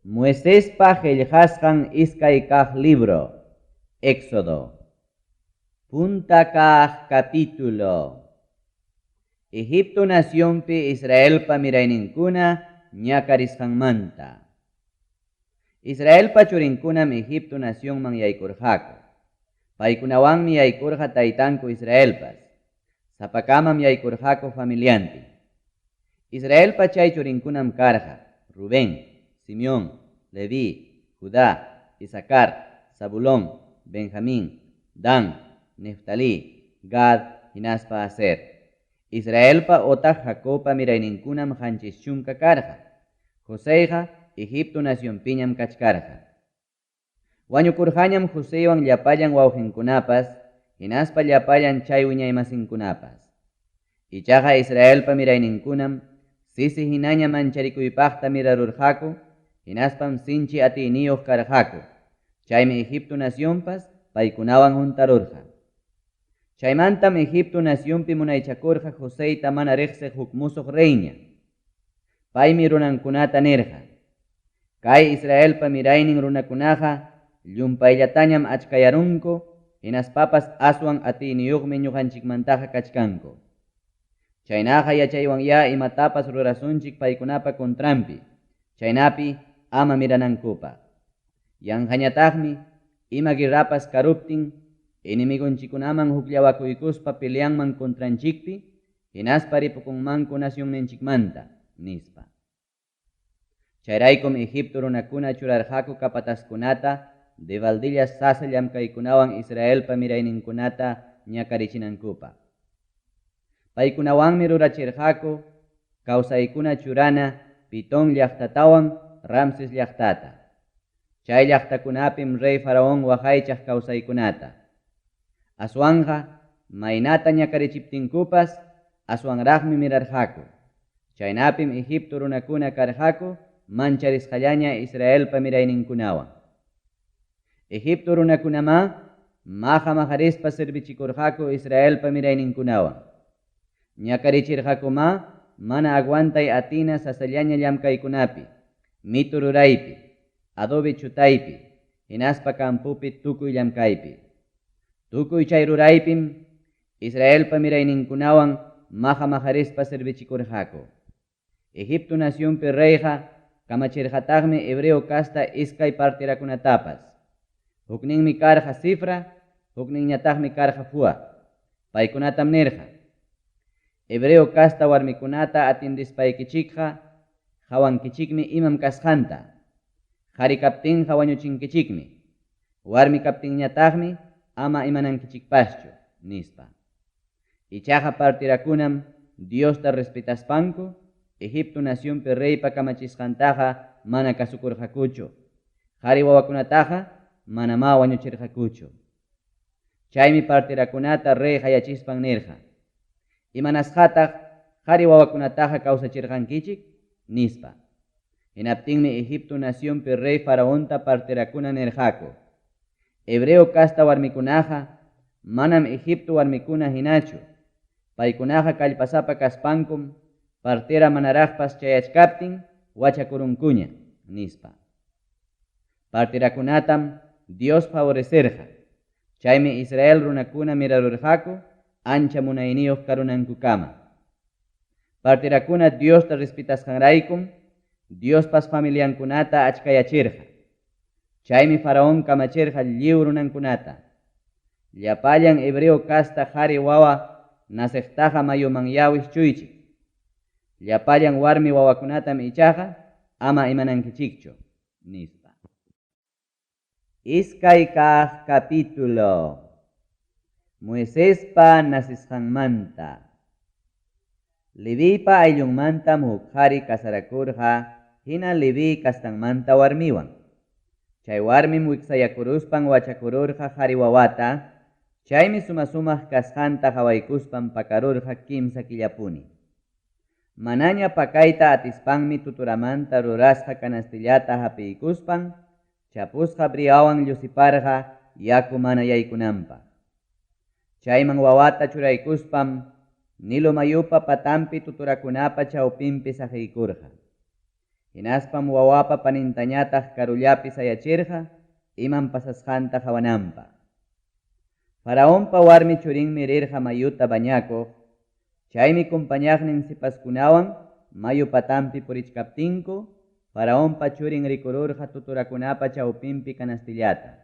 Moisespa qellqasqan iskay kaq libro, Éxodo. Punta kaq capítulo. Egipto nacionpi Israelpa mirayninkuna ñakarisqanmanta. Israelpa churinkunam Egipto nacionman yaykurqaku. Paykunawanmi yaykurqa taytanku Israelpas. Sapakamam yaykurqaku familiantin. Israelpa chay churinkunam karqa: Rubén, Simeón, Leví, Judá, Isacar, Zabulón, Benjamín, Dan, Neftalí, Gad hinaspa Aser. Israelpa otaq Jacobpa mirayninkunam 70 karqa. Joseyqa Egipto nacionpiñam kachkarqa. Wañukurqañam Joseywan llapallan wawqinkunapas hinaspa llapallan chay wiñaymasinkunapas. Ichaqa Israelpa mirayninkunam sisi hinaña mancharikuypaqta mirarurqaku, hinaspam sinchi atiyniyuq karqaku. Chaymi Egipto nacionpas paykunawan huntarurqa. Chaymantam Egipto nacionpi munaychakurqa Joseyta mana riqsiq huk musuq reyña. Paymi runankunata nirqa: Kay Israelpa miraynin runakunaqa llumpayllatañam achkayarunku, hinaspapas aswan atiyniyuqmi ñuqanchikmantaqa kachkanku. Chaynaqa yachaywanyá imatapas rurasunchik paykunapa contranpi, chaynapi ama miranankupaq. Yanqañataqmi ima guerrapas karuptin enemigonchikkunaman hukllawakuykuspa peleanman contranchikpi, hinaspa ripukunmanku nacionninchikmanta, nispa. Chayraykum Egipto runakuna churarqaku capataskunata devaldilla sasa llamkaykunawan Israelpa mirayninkunata ñakarichinankupaq. Paykunawanmi rurachirqaku kawsaykuna churana Pitón llaqtatawan Ramses llaqtata. Chay llaqtakunapim rey Faraón waqaychaq kawsaykunata. Aswanqa maynata ñakarichiptinkupas aswanraqmi mirarqaku. Chaynapim Egipto runakuna karqaku mancharisqallaña Israelpa mirayninkunawan. Egipto runakunamá maqa maqarispa servichikurqaku Israelpa mirayninkunawan. Ñakarichirqakumá mana aguantay atina sasallaña llamkaykunapi, mitu ruraypi, adobe chutaypi, hinaspa campopi tukuy llamkaypi. Tukuy chay ruraypim Israelpa mirayninkunawan maqa maqarispa servichikurqaku. Egipto nacionpi reyqa kamachirqataqmi hebreo casta iskay parterakunatapas. Hukninmi karqa Sifra, hukninñataqmi karqa Fua. Paykunatam nirqa: Hebreo casta warmikunata atiendispaykichikqa qawankichikmi imam kasqanta. Qhari kaptinqa wañuchinkichikmi. Warmi kaptinñataqmi ama imanankichikpaschu, nispa. Ichaqa parterakunam Diosta respetaspanku Egipto nacionpi reypa kamachisqantaqa mana kasukurqakuchu. Qhari wawakunataqa manamá wañuchirqakuchu. Chaymi parterakunata rey qayachispan nirqa: Imanasqataq qhari wawakunataqa kawsachirqankichik, nispa. Hinaptinmi Egipto nacionpi rey Faraonta parterakuna nirqaku: Hebreo casta warmikunaqa manam Egipto warmikuna hinachu. Paykunaqa kallpasapa kaspankum partera manaraqpas chayachkaptin wachakurunkuña, nispa. Parterakunatam Dios favorecerqa. Chaymi Israel runakuna mirarurqaku ancha munayniyuq karunankukama. Parterakuna Diosta respetasqanraykum Diospas familiankunata achkayachirqa. Chaymi Faraón kamachirqa lliw runankunata: Llapallan hebreo casta qhari wawa naciqtaqa mayuman wischuychik. Llapallan warmi wawakunatam ichaqa ama imanankichikchu, nispa. Iskay kaq capítulo. Moisespa nacisqanmanta. Leviypa ayllunmantam huk qhari casarakurqa hina Leví castanmanta warmiwan. Chay warmim wiksayakuruspan wachakururqa qhari wawata, chaymi suma-sumaq kasqanta qawaykuspan pakarurqa 3 killapuni. Manaña pakayta atispanmi tuturamanta rurasqa canastillata hapiykuspan chapusqa briawan llusiparqa yaku mana yaykunanpaq. Chayman wawata churaykuspam Nilo mayupa patampi tuturakunapa chawpinpi saqiykurqa. Hinaspam wawapa panintañataq karullapi sayachirqa imam pasasqanta qawananpaq. Faraonpa warmi churinmi rirqa mayuta bañakuq, chaymi compañaqnin sipaskunawan mayu patanpi purichkaptinku Faraonpa churin rikururqa tuturakunapa chawpinpi canastillata.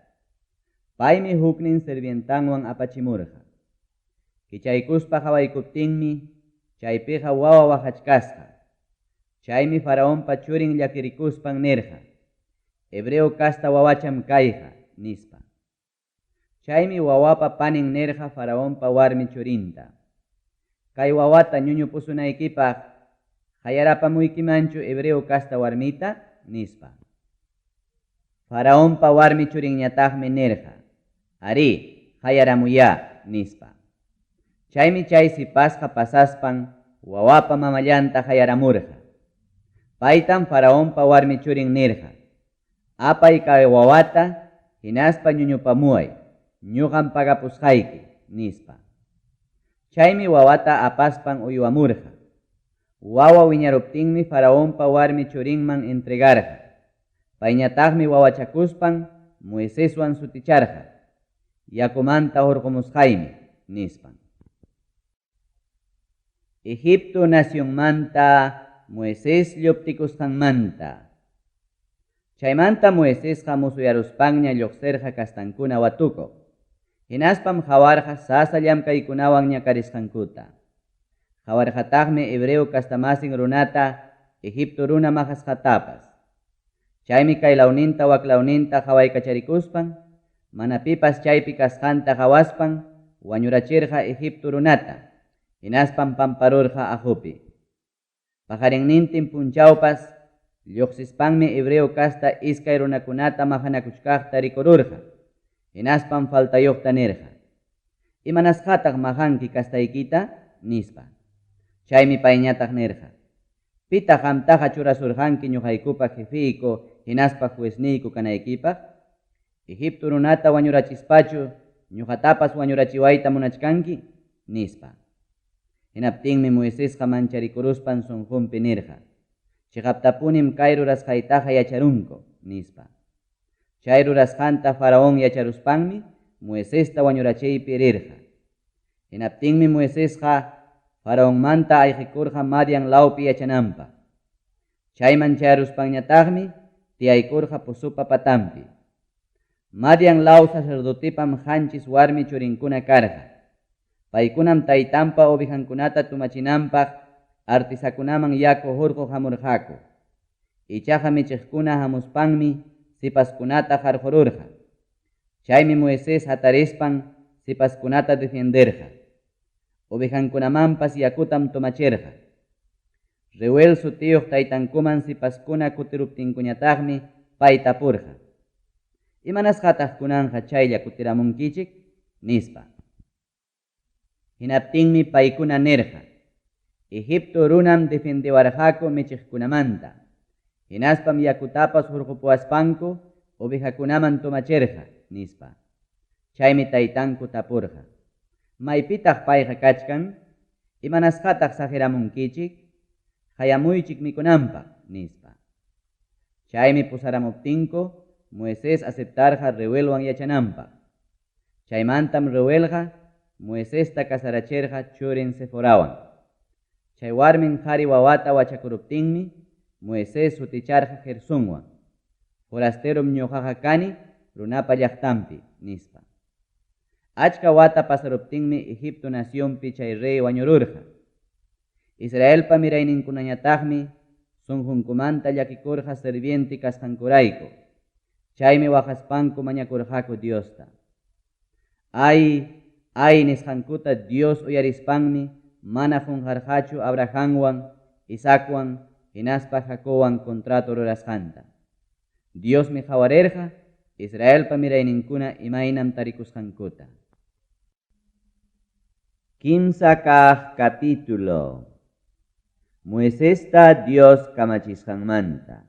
Paymi huknin sirvientanwan apachimurqa. Kichaykuspa qawaykuptinmi chaypiqa wawa waqachkasqa. Chaymi Faraonpa churin llakirikuspan nirqa, Hebreo casta wawacham kayqa, nispa. Chaymi wawapa panin nirqa Faraonpa warmi churinta, Kay wawata ñuñupusunaykipaq qayarapamuykimanchu hebreo casta warmita? nispa. Faraonpa warmi churinñataqmi nirqa, Arí, qayaramuyá, nispa. Chaymi chay sipasqa pasaspan wawapa mamallanta qayaramurqa. Paytam Faraonpa warmi churin nirqa, Apay kay wawata hinaspa ñuñupamuway, ñuqam pagapusqayki, nispa. Chaymi wawata apaspan uywamurqa. Wawa wiñaruptinmi Faraonpa warmi churinman entregarqa. Payñataqmi wawachakuspan Moiseswan suticharqa, Yakumanta hurqumusqaymi, nispan. Egipto nacionmanta Moisés lluptikusqanmanta. Chaymantam Moisesqa mozuyaruspanña lluqsirqa castankuna watukuq. Hinaspam qawarqa sasa llamkaykunawan ñakarisqankuta. Qawarqataqmi hebreo castamasin runata Egipto runa maqasqatapas. Chaymi kaylawninta waklawninta qawaykacharikuspan, mana pipas chaypi kasqanta qawaspan wañurachirqa Egipto runata, hinaspam pamparurqa aqupi. Paqarinnintin punchawpas lluqsispanmi hebreo casta iskay runakunata maqanakuchkaqta rikururqa, hinaspam faltayuqta nirqa, Imanasqataq maqanki castaykita? nispa. Chaymi payñataq nirqa, Pitaq qamtaqa churasurqanki ñuqaykupa jefeyku hinaspa juezniyku kanaykipaq? Egipto runata wañurachispachu ñuqatapas wañurachiwayta munachkanki? nispa. Hinaptinmi Moisesqa mancharikuruspan sunqunpi nirqa, Chiqaptapunim kay rurasqaytaqa yacharunku, nispa. Chay rurasqanta Faraon yacharuspanmi Moisesta wañurachiypi rirqa. Hinaptinmi Moisesqa Faraonmanta ayqikurqa Madian lawpi yachananpaq. Chayman chayaruspanñataqmi tiyaykurqa pozopa patanpi. Madian law sacerdotepam qanchis warmi churinkuna karqa. Paykunam taytanpa ovejankunata tumachinanpaq artesakunaman yaku hurquq hamurqaku. Ichaqa michiqkuna hamuspanmi sipaskunata qarqururqa. Chaymi Moisés hatarispan sipaskunata defienderqa. Ovejankunamanpas yakutam tomachirqa. Reuel sutiyuq taytankuman sipaskuna kutiruptinkuñataqmi pay tapurqa, Imanasqataq kunanqa chaylla kutiramunkichik? nispa. Hinaptinmi paykuna nirqa, Egipto runam defiendewarqaku michiqkunamanta, hinaspam yakutapas hurqupuwaspanku ovejakunaman tomachirqa, nispa. Chaymi taytanku tapurqa, Maypitaq payqa kachkan? Imanasqataq saqiramunkichik? Qayamuychik mikunanpaq, nispa. Chaymi pusaramuptinku Moisés aceptarqa Reuelwan yachananpaq. Chaymantam Reuelqa Moisesta casarachirqa churin Seforawan. Chay warmin qari wawata wachakuruptinmi Moisés suticharqa Gersonwan. Forasterom ñuqaqa kani runapa llaqtanpi, nispa. Achka wata pasaruptinmi Egipto nacionpi chay rey wañururqa. Israelpa mirayninkunañataqmi sunqunkumanta llakikurqa sirviente kasqankurayku, chaymi waqaspanku mañakurqaku Diosta. Ay, ay nisqankuta Dios uyarispanmi mana qunqarqachu Abrahanwan, Isaacwan hinaspa Jacobwan contrato rurasqanta. Diosmi qawarirqa Israelpa mirayninkuna imaynam tarikusqankuta. Kimsa kaq capítulo. Moisesta Dios kamachisqanmanta.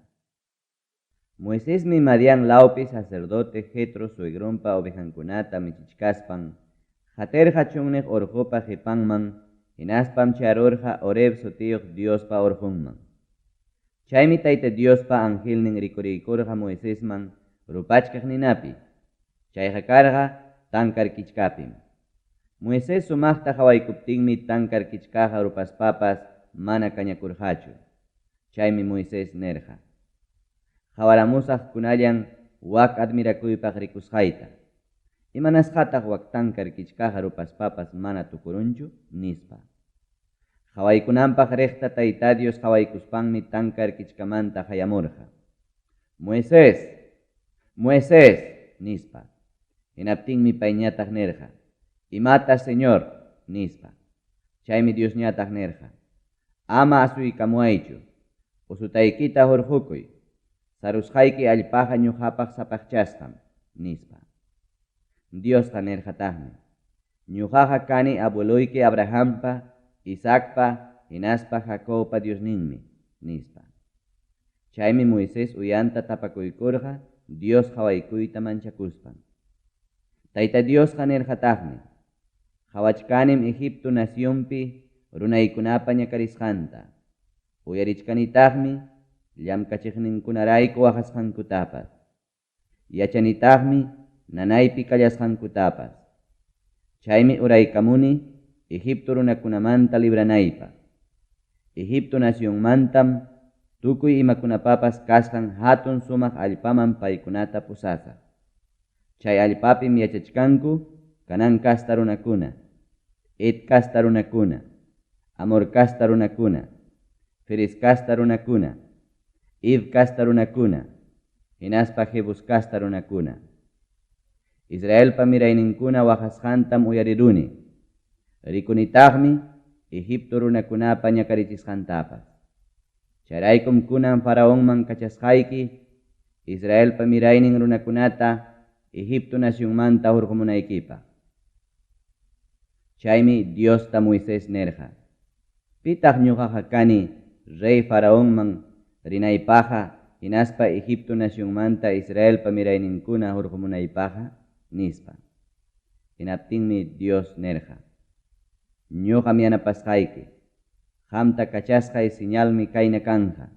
Moisesmi Madián lawpi sacerdote Jetro suegronpa ovejankunata michichkaspan qatirqa chunniq orqopa qipanman hinaspam chayarurqa Horeb sutiyuq Diospa orqonman. Chaymi Tayta Diospa angelnin rikuriykurqa Moisesman rupachkaq ninapi, chayqa karqa tankar kichkapim. Moisés sumaqta qawaykuptinmi tankar kichkaqa rupaspapas mana kañakurqachu. Chaymi Moisés nirqa, Qawaramusaq kunallan wak admirakuypaq rikusqayta. Imanasqataq wak tankar kichkaqa rupaspapas mana tukurunchu? nispa. Qawaykunanpaq riqta Tayta Dios qawaykuspanmi tankar kichkamanta qayamurqa, Moisés! Moisés! nispa. Hinaptinmi payñataq nirqa, Imata, Señor? nispa. Chaymi Diosñataq nirqa, Ama asuykamuwaychu, usutaykita hurqukuy, sarusqayki allpaqa ñuqapaq sapaqchasqam, nispa. Diosqa nirqataqmi, Ñuqaqa kani abueloyki Abrahampa, Isaacpa hinaspa Jacobpa Diosninmi, nispa. Chaymi Moisés uyanta tapakuykurqa Dios qawaykuyta manchakuspan. Tayta Diosqa nirqataqmi, Qawachkanim Egipto nacionpi runaykunapa ñakarisqanta, uyarichkanitaqmi llamkachiqninkunarayku waqasqankutapas. Yachanitaqmi nanaypi kallasqankutapas. Chaymi uraykamuni Egipto runakunamanta libranaypaq. Egipto nacionmantam tukuy imakunapapas kasqan hatun sumaq allpaman paykunata pusasaq. Chay allpapim yachachkanku Canaan casta runakuna, Het casta runakuna, Amor casta runakuna, Ferez casta runakuna, Hiv casta runakuna hinaspa Jebus casta runakuna. Israelpa mirayninkuna waqasqantam uyariruni, rikunitaqmi Egipto runakunapa ñakarichisqantapas. Chayraykum kunan Faraonman kachasqayki Israelpa miraynin runakunata Egipto nacionmanta hurqumunaykipaq. Chaymi Diosta Moisés nirqa, Pitaq ñuqaqa kani rey Faraonman rinaypaqqa hinaspa Egipto nacionmanta Israelpa mirayninkuna hurqumunaypaqqa? nispa. Hinaptinmi Dios nirqa, Ñuqam yanapasqayki, qamta kachasqay señalmi kayna kanqa,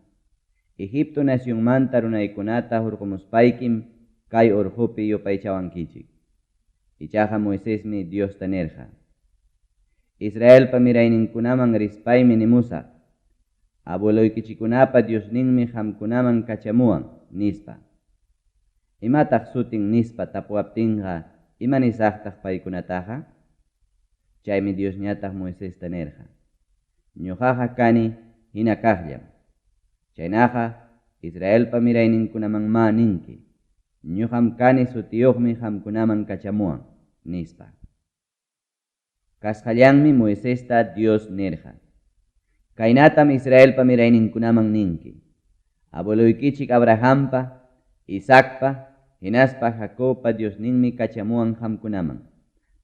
Egipto nacionmanta runaykunata hurqumuspaykim kay urqupi yupaychawankichik. Ichaqa Moisesmi Diosta nirqa, Israelpa mirayninkunaman rispaymi nimusaq, Abueloykichikkunapa Diosninmi qamkunaman kachamuwan, nispa. Imataq sutin nispa tapuwaptinqa ima nisaqtaq paykunataqa? Chaymi Diosñataq Moisesta nirqa, Ñoqaqa kani hina kaqllam. Chaynaqa Israelpa mirayninkunamanmá ninki, Ñoqam kani sutiyuqmi qamkunaman kachamuwan, nispa. Kasqallanmi Moisesta Dios nirqa, Kaynatam Israelpa mirayninkunaman ninki, Abueloykichik Abrahampa, Isaacpa hinaspa Jacobpa Diosninmi kachamuwan qamkunaman.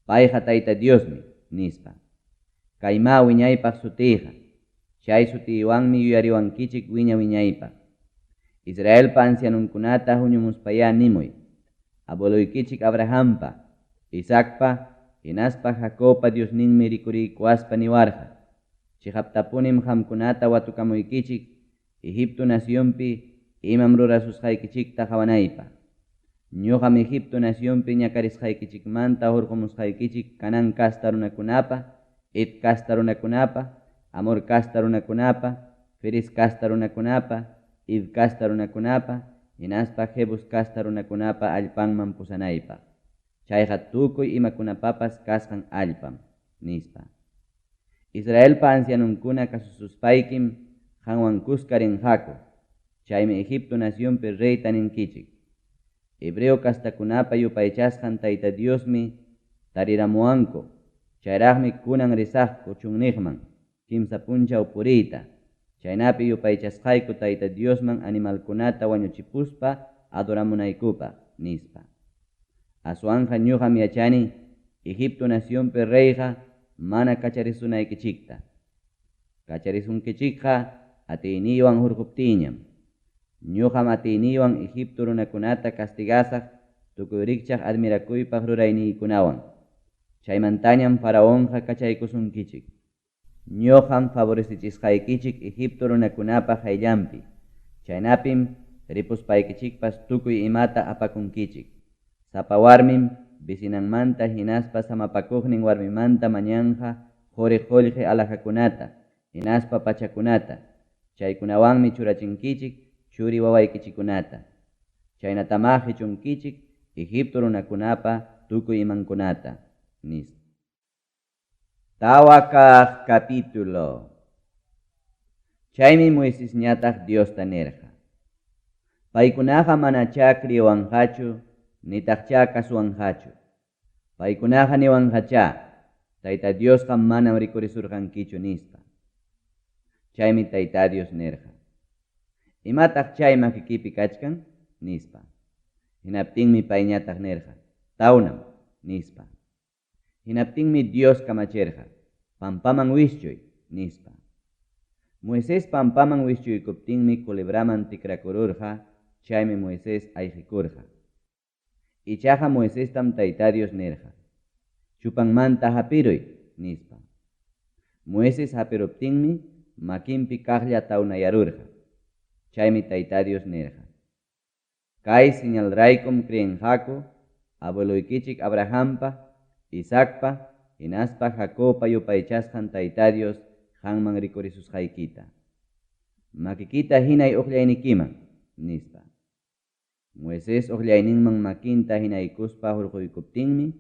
Payqa Tayta Diosmi, nispa. Kaymá wiñaypaq sutiyqa, chay sutiywanmi yuyariwankichik wiña-wiñaypaq. Israelpa ancianonkunata huñumuspayá nimuy, Abueloykichik Abrahampa, Isaacpa hinaspa Jacobpa Diosninmi rikuriykuwaspa niwarqa, Cheqaptapunim qamkunata watukamuykichik Egipto nacionpi imam rurasusqaykichikta qawanaypaq. Ñoqam Egipto nacionpi ñakarisqaykichikmanta hurqumusqaykichik Canaan casta runakunapa, Het casta runakunapa, Amor casta runakunapa, Ferez casta runakunapa, Hiv casta runakunapa hinaspa Jebus casta runakunapa allpanman pusanaypaq. Chayqa tukuy imakunapapas kasqan allpam, nispa. Israelpa ancianonkuna kasususpaykim qanwan kuska rinqaku, chaymi Egipto nacionpi reyta ninkichik, Hebreo castakunapa yupaychasqan Tayta Diosmi tariramuwanku, chayraqmi kunan risaqku chunniqman kimsa punchaw puriyta, chaynapi yupaychasqayku Tayta Diosman animalkunata wañuchipuspa adoramunaykupaq, nispa. Aswanqa ñoqam yachani Egipto nacionpi reyqa mana kacharisunaykichikta. Kacharisunkichikqa atiyniywan hurquptiyñam. Ñoqam atiyniywan Egipto runakunata castigasaq tukuy rikchaq admirakuypaq rurayniykunawan. Chaymantañam Faraonqa kachaykusunkichik. Ñoqam favorecechisqaykichik Egipto runakunapa qayllanpi. Chaynapim ripuspaykichikpas tukuy imata apakunkichik. Sapa warmim vecinanmanta hinaspa samapakuqnin warmimanta mañanqa qori-qollqe alhajakunata hinaspa pachakunata, chaykunawanmi churachinkichik churi-wawaykichikkunata. Chaynatamá qechunkichik Egipto runakunapa tukuy imankunata, nispa. 4 kaq capítulo. Chaymi Moisesñataq Diosta nirqa: Paykunaqa manachá creewanqachu nitaqchá kasuwanqachu. Paykunaqa niwanqachá, Tayta Diosqa manam rikurisurqankichu nispa. Chaymi Tayta Dios nirqa: Imataq chay makikipi kachkan? nispa. Hinaptinmi payñataq nirqa: Tawnam, nispa. Hinaptinmi Dios kamachirqa: Pampaman wischuy, nispa. Moisés pampaman wischuykuptinmi culebraman tikrakururqa, chaymi Moisés ayqekurqa. Ichaqa Moisestam Tayta Dios nirqa: Chupanmanta hapiruy, nispa. Moisés hapiruptinmi makinpi kaqlla tawnayarurqa. Chaymi Tayta Dios nirqa: Kay señalraykum creenqaku abueloykichik Abrahampa, Isaacpa hinaspa Jacobpa yupaychasqan Tayta Dios qanman rikurisusqaykita. Makikita hinay oqllaynikiman, nispa. Moisés oqllayninman makinta hinaykuspa hurquykuptinmi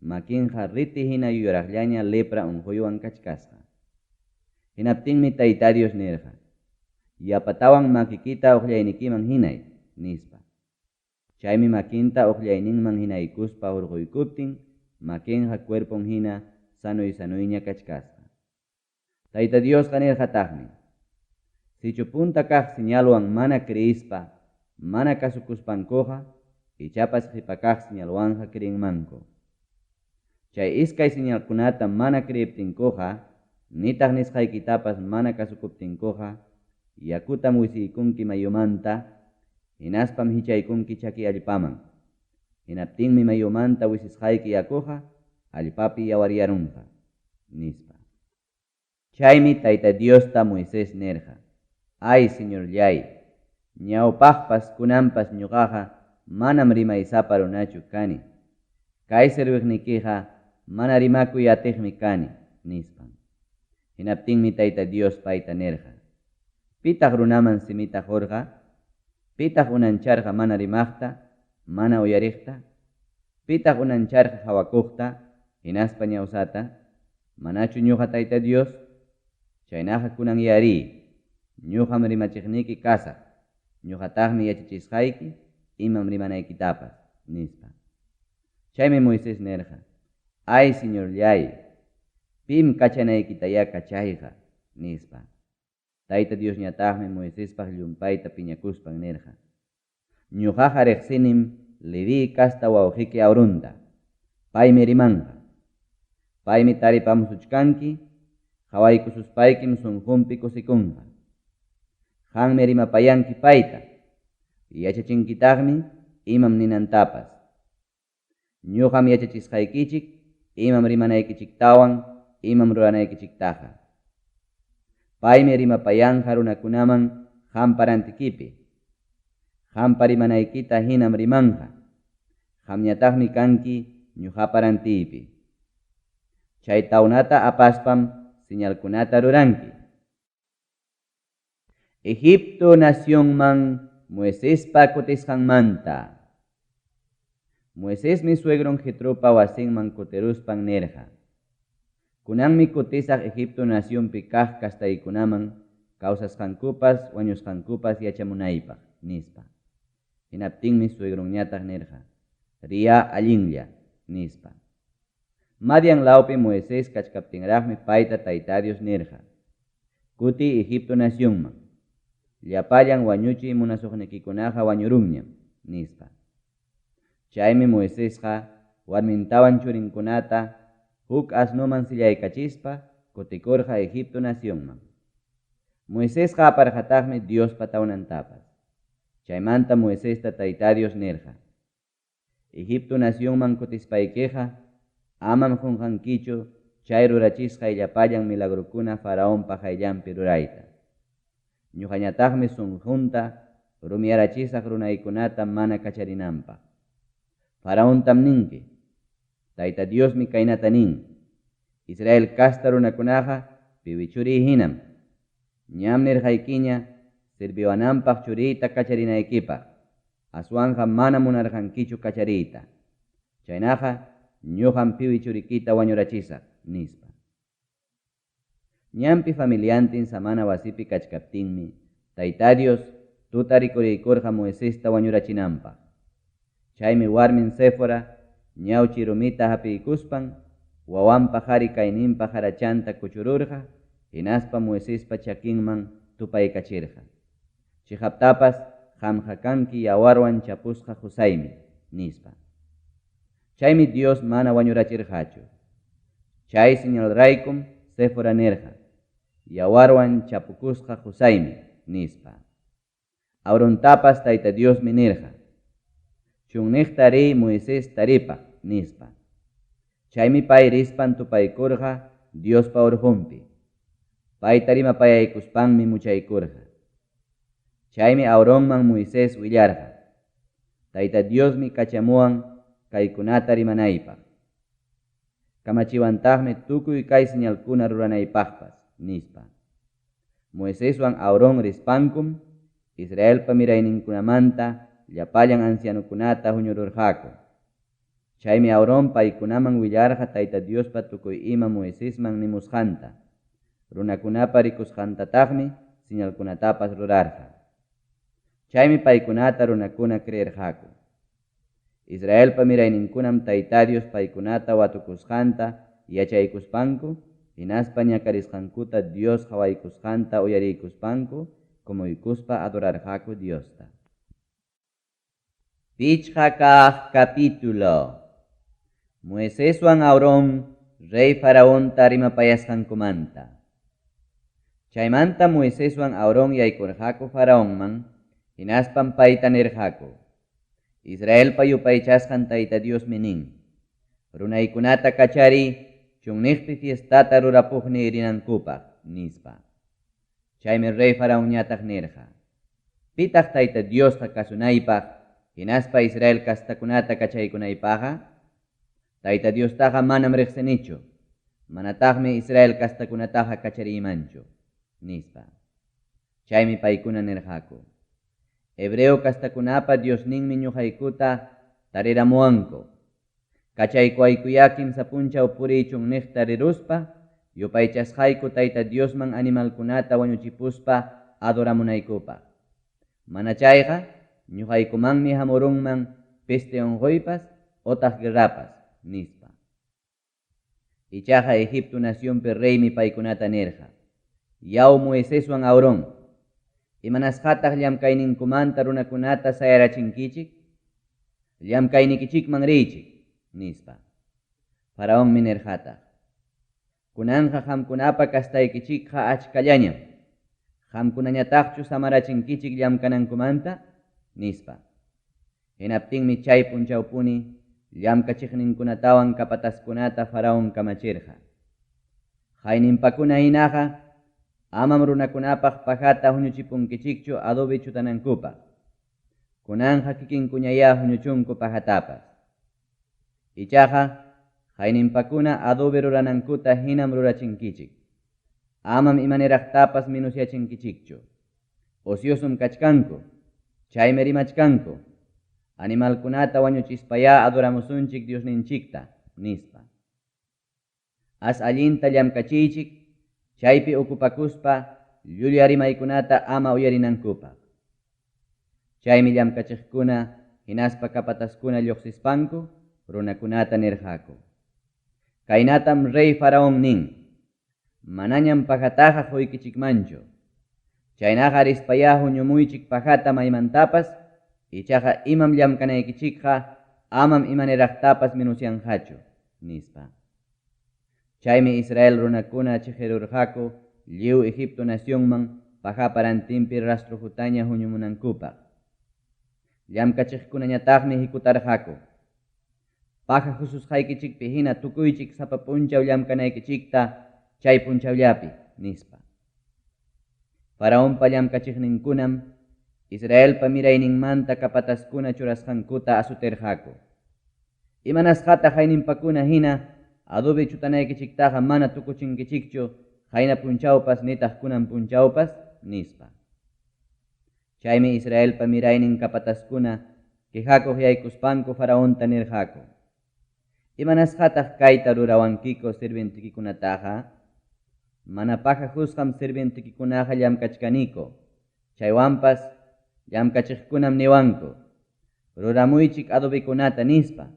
makinqa riti hina yuraqllaña lepra unquywan kachkasqa. Hinaptinmi Tayta Dios nirqa: Yapatawan makikita oqllaynikiman hinay, nispa. Chaymi makinta oqllayninman hinaykuspa hurquykuptin makinqa cuerpon hina sanoy-sanoyña kachkasqa. Tayta Diosqa nirqataqmi: Sichu punta kaq señalwan mana creispa, mana kasukuspankuqa, ichapas qipa kaq señalwanqa creenmanku. Chay iskay señalkunata mana creeptinkuqa, nitaq nisqaykitapas mana kasukuptinkuqa, yakutam wisiykunki mayumanta, hinaspam hichaykunki chaki allpaman. Hinaptinmi mayumanta wisisqayki yakuqa allpapi yawaryarunqa, nispa. Chaymi Tayta Diosta Moisés nirqa: Ay, Señorlláy, ñawpaqpas kunanpas ñoqaqa manam rimaysapa runachu kani. Kay serviqnikiqa mana rimakuy atiqmi kani, nispan. Hinaptinmi Tayta Dios payta nirqa: Pitaq runaman simita qorqa? Pitaq unancharqa mana rimaqta, mana uyariqta? Pitaq unancharqa qawakuqta hinaspa ñawsata? Manachu ñoqa Tayta Dios? Chaynaqa kunanyá riy, ñoqam rimachiqniki kasaq, ñoqataqmi yachachisqayki imam rimanaykitapas, nispa. Chaymi Moisés nirqa: Ay, Señorlláy, pim kachanaykitayá kachayqa, nispa. Tayta Diosñataqmi Moisespaq llumpayta piñakuspan nirqa: Ñoqaqa reqsinim Leví casta wawqeki Aaronta, paymi rimanqa. Paymi taripamusuchkanki, qawaykususpaykim sonqonpi kusikunqa. Qanmi rimapayanki payta, yachachinkitaqmi imam ninantapas. Ñoqam yachachisqaykichik imam rimanaykichiktawan imam ruranaykichiktaqa. Paymi rimapayanqa runakunaman qampa rantikipi. Qampa rimanaykita hinam rimanqa. Qamñataqmi kanki ñoqapa rantiypi. Chay tawnata apaspam señalkunata ruranki. Egipto nacionman Moisespa kutisqanmanta. Moisesmi suegron Jetropa wasinman kutiruspan nirqa: Kunanmi kutisaq Egipto nacionpi kaq castaykunaman kawsasqankupas wañusqankupas yachamunaypaq, nispa. Hinaptinmi suegronñataq nirqa: Riyá allinlla, nispa. Madian lawpi Moisés kachkaptinraqmi payta Tayta Dios nirqa: Kutiy Egipto nacionman. Llapallan wañuchiy munasuqnikikunaqa wañurunñam, nispa. Chaymi Moisesqa warmintawan churinkunata huk asnoman sillaykachispa kutikurqa Egipto nacionman. Moisesqa aparqataqmi Diospa tawnantapas. Chaymanta Moisesta Tayta Dios nirqa: Egipto nacionman kutispaykiqa amam qonqankichu chay rurachisqay llapallan milagrokuna Faraonpa qayllanpi rurayta. Ñoqañataqmi sonqonta rumiyarachisaq runaykunata mana kacharinanpaq. Faraontam ninki, Tayta Diosmi kaynata nin, Israel casta runakunaqa piwi churiy hinam. Ñam nirqaykiña serviwananpaq churiyta kacharinaykipaq, aswanqa manam munarqankichu kachariyta. Chaynaqa ñoqam piwi churikita wañurachisaq, nispa. Ñanpi familiantin samana wasipi kachkaptinmi Tayta Dios tuta rikuriykurqa Moisesta wañurachinanpaq. Chaymi warmin Séfora ñawchi rumita hapiykuspan wawanpa qari kayninpa qarachanta kuchururqa hinaspa Moisespa chakinman tupaykachirqa. Cheqaptapas qamqa kanki yawarwan chapusqa qosaymi, nispa. Chaymi Dios mana wañurachirqachu. Chay señalraykum Séfora nirqa, Yawarwan chapukusqa qosaymi, nispa. Aarontapas Tayta Diosmi nirqa, Chunniqta riy Moisés taripaq, nispa. Chaymi pay rispan tupaykurqa Diospa orqonpi. Payta rimapayaykuspanmi muchaykurqa. Chaymi Aaronman Moisés willarqa, Tayta Diosmi kachamuwan kaykunata rimanaypaq. Kamachiwantaqmi tukuy kay señalkuna ruranaypaqpas, nispa. Moiseswan Aarón rispankum Israelpa mirayninkunamanta llapallan ancianokunata huñururqaku. Chaymi Aarón paykunaman willarqa Tayta Diospa tukuy ima Moisesman nimusqanta, runakunapa rikusqantataqmi señalkunatapas rurarqa. Chaymi paykunata runakuna creerqaku. Israelpa mirayninkunam Tayta Dios paykunata watukusqanta yachaykuspanku hinaspa ñakarisqankuta Dios qawaykusqanta uyariykuspanku kumuykuspa adorarqaku Diosta. Pichqa kaq capítulo. Moiseswan Aarón rey Faraonta rimapayasqankumanta. Chaymanta Moiseswan Aarón yaykurqaku Faraonman, hinaspam payta nirqaku, Israelpa yupaychasqan Tayta Diosmi nin, Runaykunata kachariy chunniqpi fiestata rurapuqniy rinankupaq, nispa. Chaymi rey Faraonñataq nirqa, Pitaq Tayta Diosqa kasunaypaq hinaspa Israel castakunata kachaykunaypaqqa? Tayta Diostaqa manam reqsinichu, manataqmi Israel castakunataqa kachariymanchu, nispa. Chaymi paykuna nirqaku, Hebreo castakunapa Diosninmi ñoqaykuta tariramuwanku. Kachaykuwaykuyá kimsa punchaw puriy chunniqta riruspa, yupaychasqayku Tayta Diosman animalkunata wañuchipuspa adoramunaykupaq. Mana chayqa ñoqaykumanmi hamurunman peste onqoypas otaq guerrapas, nispa. Ichaqa Egipto nacionpi reymi paykunata nirqa, Yaw Moiseswan Aarón, imanasqataq llamkayninkumanta runakunata sayarachinkichik? Llamkaynikichikman riychik, nispa. Faraonmi nirqataq, Kunanqa qamkunapa castaykichikqa achkallañam. Qamkunañataqchu samarachinkichik llamkanankumanta? nispa. Hinaptinmi chay punchawpuni llamkachiqninkunatawan capataskunata Faraon kamachirqa, Qayninpakuna hinaqa amam runakunapaq pajata huñuchipunkichikchu adobe chutanankupaq. Kunanqa kikinkuñayá huñuchunku pajatapas. Ichaqa qayninpakuna adobe ruranankuta hinam rurachinkichik. Amam imaniraqtapas menusyachinkichikchu. Ociosum kachkanku, chaymi rimachkanku, Animalkunata wañuchispayá adoramusunchik Diosninchikta, nispa. As allinta llamkachiychik, chaypi ocupakuspa llulla rimaykunata ama uyarinankupaq. Chaymi llamkachiqkuna hinaspa capatazkuna lloqsispanku runakunata nirqaku, Kaynatam rey Faraón nin, Manañam pajataqa qoykichikmanchu. Chaynaqa rispayá huñumuychik pajata maymantapas, ichaqa imam llamkanaykichikqa amam imaniraqtapas menosyanqachu, nispa. Chaymi Israel runakuna cheqerurqaku lliw Egipto nacionman pajapa rantinpi rastrojutaña huñumunankupaq. Llamkachiqkunañataqmi hikutarqaku, Paja hususqaykichikpi hina tukuychik sapa punchaw llamkanaykichikta chay punchawllapi, nispa. Faraonpa llamkachiqninkunam Israelpa mirayninmanta capatazkuna churasqankuta azotirqaku. Imanasqataq hayninpakuna hina adobe chutanaykichiktaqa mana tukuchinkichikchu qayna punchawpas nitaq kunan punchawpas? Nispa. Chaymi Israelpa miraynin capatazkuna quejakuq yaykuspanku Faraonta nirqaku: Imanasqataq kayta rurawankiku sirvientekikunataqa? Mana paja husqam sirvientekikunaqa llamkachkaniku, chaywanpas llamkachiqkunam niwanku: Ruramuychik adobekunata nispa.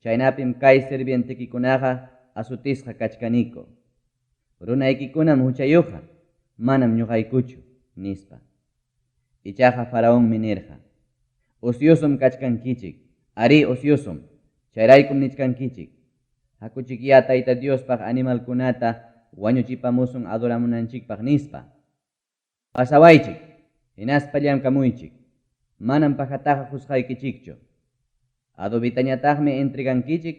Chaynapim kay sirvientekikunaqa azotisqa kachkaniku. Runaykikunam huchayuqqa, manam ñuqaykuchu, nispa. Ichaqa Faraonmi nirqa: Ociosum kachkankichik, arí ociosum, chayraykum nichkankichik: Hakuchikyá Tayta Diospaq animalkunata wañuchipamusun adoramunanchikpaq nispa. Pasawaychik, hinaspa llamkamuychik, manam pajataqa qusqaykichikchu. Adobitañataqmi entregankichik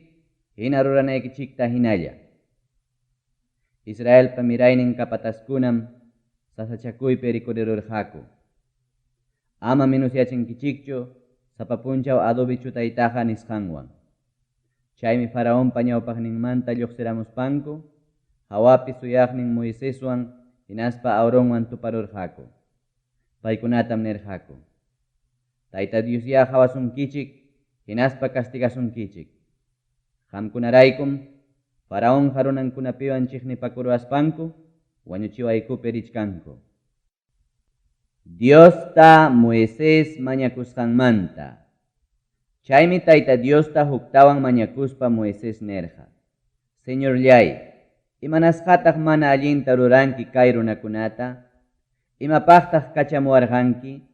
hina ruranaykichikta hinalla. Israelpa miraynin capatazkunam sasachakuypi rikurirurqaku. Ama menusyachinkichikchu sapa punchaw adobe chutaytaqa nisqanwan. Chaymi Faraonpa ñawpaqninmanta lluqsiramuspanku hawapi suyaqnin Moiseswan hinaspa Aaronwan tuparurqaku. Paykunatam nirqaku: Tayta Diosyá qawasunkichik hinaspa castigasunkichik. Qamkunaraykum Faraonqa runankunapiwan chiqnipakuruwaspanku wañuchiwaykupi richkanku. Diosta Moisés mañakusqanmanta. Chaymi Tayta Diosta huktawan mañakuspa Moisés nirqa: Señorlláy, imanasqataq mana allinta ruranki kay runakunata? Imapaqtaq kachamuwarqanki?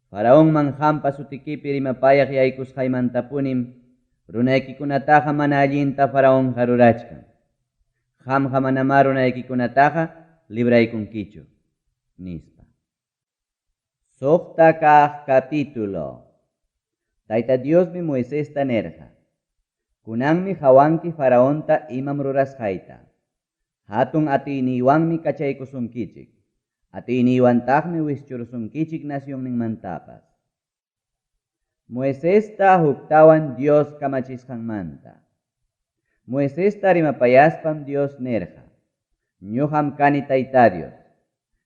Faraonman qampa sutikipi rimapayaq yaykusqaymantapunim runaykikunataqa mana allinta Faraonqa rurachkan. Qamqa manamá runaykikunataqa libraykunkichu, nispa. Suqta kaq capítulo. Tayta Diosmi Moisesta nirqa: Kunanmi qawanki Faraonta imam rurasqayta. Hatun atiyniywanmi kachaykusunkichik, atiyniywantakmi wischurusunkichik nacionninmantapas. Moisesta huktawan Dios kamachisqanmanta. Moisesta rimapayaspam Dios nirqa: Ñuqam kani Tayta Dios.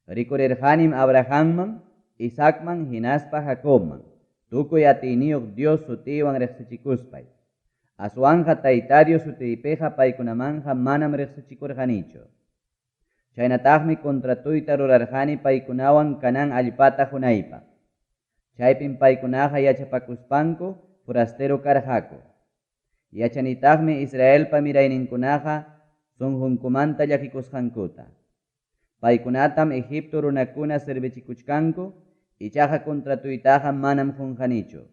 Rikurirqanim Abrahamman, Isaacman hinaspa Jacobman, tukuy atiyniyuq Dios sutiywan riqsichikuspay. Aswanqa Tayta Dios sutiypiqa paykunamanqa manam riqsichikurqanichu. Chaynataqmi contratoyta rurarqani paykunawan Canaán allpata qunaypaq. Chaypim paykunaqa yachapakuspanku forastero karqaku. Yachanitaqmi Israelpa mirayninkunaqa sunqunkumanta llakikusqankuta. Paykunatam Egipto runakuna servichikuchkanku, ichaqa contratoytaqa manam qunqanichu.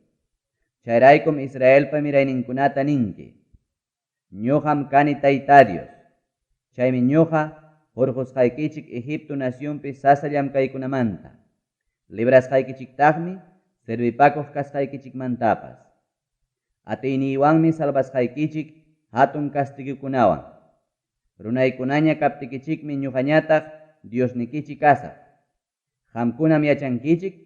Chayraykum Israelpa mirayninkunata ninki: Ñuqam kani Tayta Dios. Chaymi ñuqa hurqusqaykichik Egipto nacionpi sasa llamkaykunamanta. Librasqaykichiktaqmi servipakuq kasqaykichikmantapas. Atiyniywanmi salvasqaykichik hatun castigokunawan. Runaykunaña kaptikichikmi ñuqañataq Diosnikichik kasaq. Qamkunam yachankichik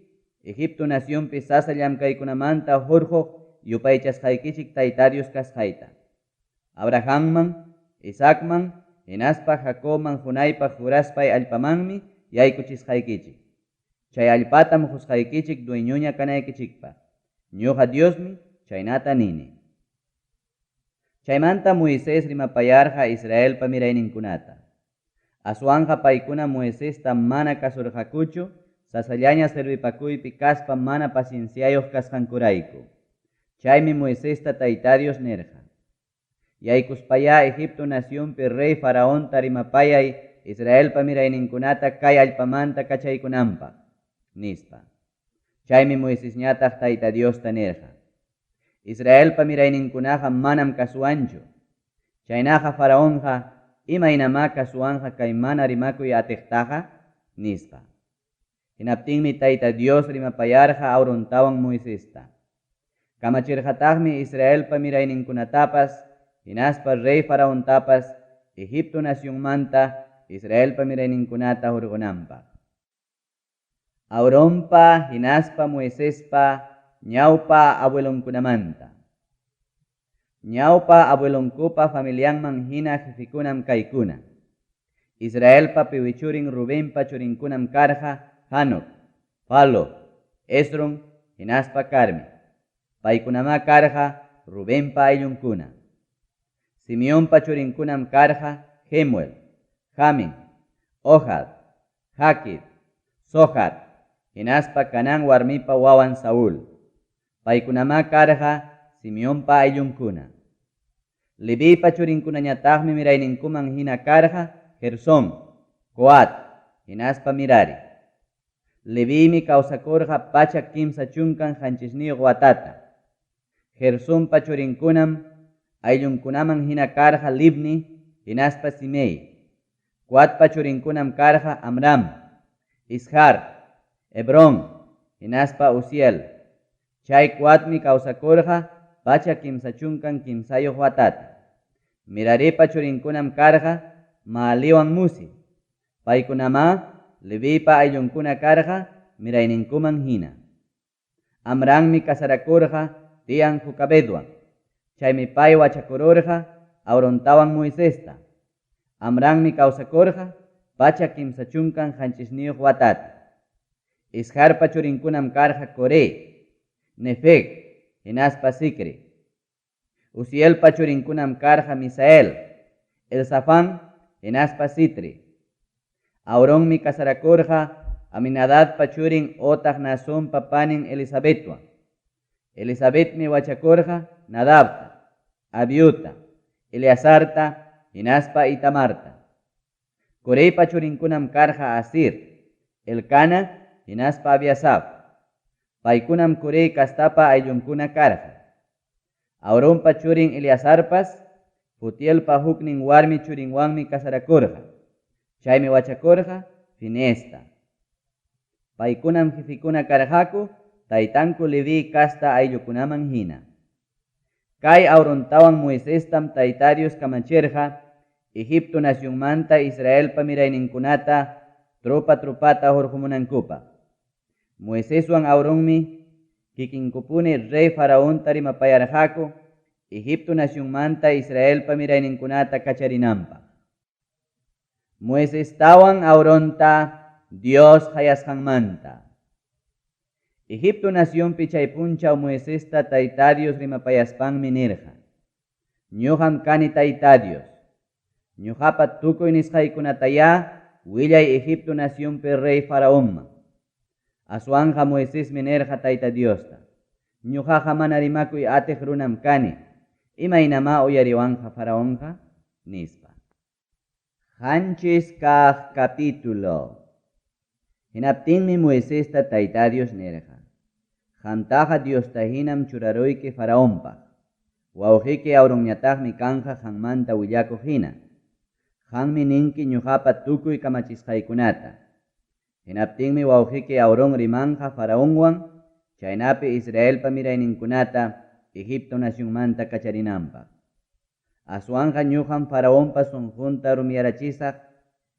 Egipto nacionpi sasa llamkaykunamanta hurquq yupaychasqaykichik Tayta Dios kasqayta. Abrahamman, Isaacman hinaspa Jacobman qunaypaq juraspay allpamanmi yaykuchisqaykichik. Chay allpatam qusqaykichik dueñoña kanaykichikpaq. Ñuqa Diosmi chaynata nini. Chaymanta Moisés rimapayarqa Israelpa mirayninkunata. Aswanqa paykuna Moisesta mana kasurqakuchu sasallaña servipakuypi kaspa mana pacienciayuq kasqankurayku. Chaymi Moisesta Tayta Dios nirqa: Yaykuspayá Egipto nacionpi rey Faraonta rimapayay Israelpa mirayninkunata kay allpamanta kachaykunanpaq, nispa. Chaymi Moisesñataq Tayta Diosta nirqa: Israelpa mirayninkunaqa manam kasuwanchu. Chaynaqa Faraonqa imaynamá kasuwanqa kay mana rimakuy atiqtaqa, nispa. Hinaptinmi Tayta Dios rimapayarqa Aarontawan Moisesta. Kamachirqataqmi Israelpa mirayninkunatapas hinaspa rey Faraontapas Egipto nacionmanta Israelpa mirayninkunata hurqunanpaq. Aaronpa hinaspa Moisespa ñawpa abuelonkunamanta. Ñawpa abuelonkupa familianman hina jefekunam kaykuna. Israelpa piwi churin Rubenpa churinkunam karqa Hanoc, Falu, Hezron hinaspa Carmi. Paykunamá karqa Rubenpa ayllunkuna. Simeonpa churinkunam karqa Jemuel, Jamin, Ohad, Jaquid, Zohar hinaspa Canaán warmipa wawan Saúl. Paykunamá karqa Simeonpa ayllunkuna. Leviypa churinkunañataqmi mirayninkuman hina karqa Gersón, Coat hinaspa Mirari. Leviymi kawsakurqa 137 watata. Gersonpa churinkunam ayllunkunaman hina karqa Libni hinaspa Simei. Coatpa churinkunam karqa Amram, Izhar, Hebrón hinaspa Uziel. Chay Coatmi kawsakurqa 133 watata. Meraripa churinkunam karqa Maaliwan Musi. Paykunamá Leviypa ayllunkuna karqa mirayninkuman hina. Amranmi casarakurqa tian Jocabedwan. Chaymi pay wachakururqa Aarontawan Moisesta. Amranmi kawsakurqa 137 watata. Izharpa churinkunam karqa Coré, Nefeg hinaspa Zicri. Uzielpa churinkunam karqa Misael, Elzafán hinaspa Sitri. Aaronmi casarakurqa Aminadabpa churin otaq Naasonpa panin Elisabetwan. Elisabetmi wachakurqa Nadabta, Abiuta, Eleazarta hinaspa Itamarta. Coreypa churinkunam karqa Asir, Elcana hinaspa Abiasaf. Paykunam Corey castapa ayllunkuna karqa. Aaronpa churin Eleazarpas Putielpa huknin warmi churinwanmi casarakurqa. Chaymi wachakurqa Fineesta. Paykunam jefekuna karqaku taytanku Leví casta ayllukunaman hina. Kay Aarontawan Moisestam Tayta Dios kamachirqa Egipto nacionmanta Israelpa mirayninkunata tropa-tropata hurqumunankupaq. Moiseswan Aaronmi kikinkupuni rey Faraonta rimapayarqaku Egipto nacionmanta Israelpa mirayninkunata kacharinanpaq. Moisestawan Aaronta Dios qayasqanmanta. Egipto nacionpi chay punchaw Moisesta Tayta Dios rimapayaspanmi nirqa: Ñuqam kani Tayta Dios. Ñuqapa tukuy nisqaykunatayá willay Egipto nacionpi rey Faraonman. Aswanqa Moisesmi nirqa Tayta Diosta: Ñuqaqa mana rimakuy atiq runam kani. Imaynamá uyariwanqa Faraonqa? Nispa. 7 kaq capítulo. Hinaptinmi Moisesta Tayta Dios nirqa: Qamtaqa Diosta hinam churaruyki Faraonpaq. Wawqiki Aaronñataqmi kanqa qanmanta willakuq hina. Qanmi ninki ñuqapa tukuy kamachisqaykunata. Hinaptinmi wawqiki Aarón rimanqa Faraonwan, chaynapi Israelpa mirayninkunata Egipto nacionmanta kacharinanpaq. Aswanqa ñuqam Faraonpa sunqunta rumiyarachisaq,